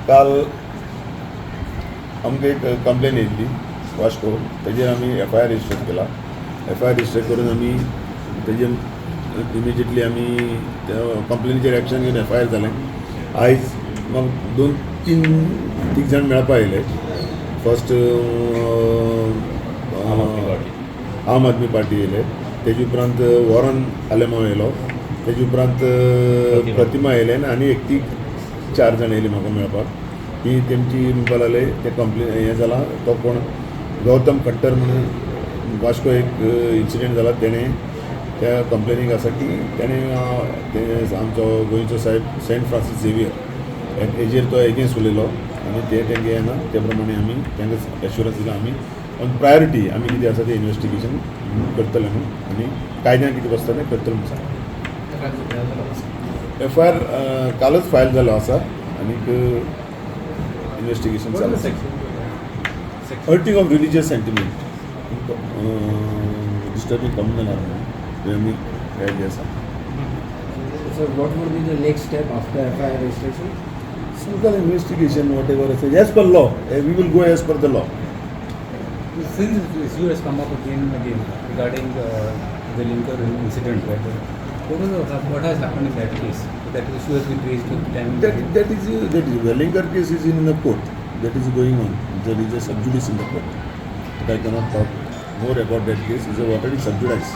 काल आमकां एक कंप्लेन येयल्ली वास्को. तेजेर आमी एफआयआर रजिस्टर केला. एफआयआर रजिस्टर करून आमी तेजे इमिजिएटली आमी कंप्लेनीचेर एक्शन घेवन एफआयआर जालें. आयज म्हाका दोन तीन तीग जाण मेळपा आयले. फर्स्ट आम आदमी पार्टी. आम आदमी पार्टी येयले. तेजे उपरांत वॉरन आलेमांव येयलो. तेजे उपरांत प्रतिमा. प्रतिमा येयलें आनी एक ती चार जाण येयली म्हाका मेळपाक. ती तेमची म्हणपाक लागले ते कंप्लेन हें जालां, तो कोण गौतम खट्टर म्हणून वास्को एक इन्सिडंट जाला. तेणें त्या कंप्लेनीक आसा की तेणें ते आमचो गोंयचो साहेब सेंट फ्रांसीस झेवियर हेजेर तो एगेन्स्ट उलयलो आनी ते तेंगे येना. ते प्रमाणे आमी तांकां एश्युरन्स दिला, आमी ऑन प्रायोरिटी आमी कितें आसा तें इन्वेस्टिगेशन करतले म्हणून आनी कायद्यान कितें बसता तें करतले म्हणून सांगला. एफआयआर कालच फायल जालो आसा आनीक इन्वेस्टिगेशन चालू आसा. Hurting of religious sentiment, disturbing communal harmony हे आमी केल्ली आसा. So what would be the next step after FIR registration? Simple investigation, whatever, as per law. We will go as per the law. Since this issue has come up again and again regarding the Velingkar incident, right? What has happened in that case? That issue has been raised with time. That is Velingkar case is in the court. That is going on. There is a sub judice in the court. But I cannot talk more about that case. It's already sub judice.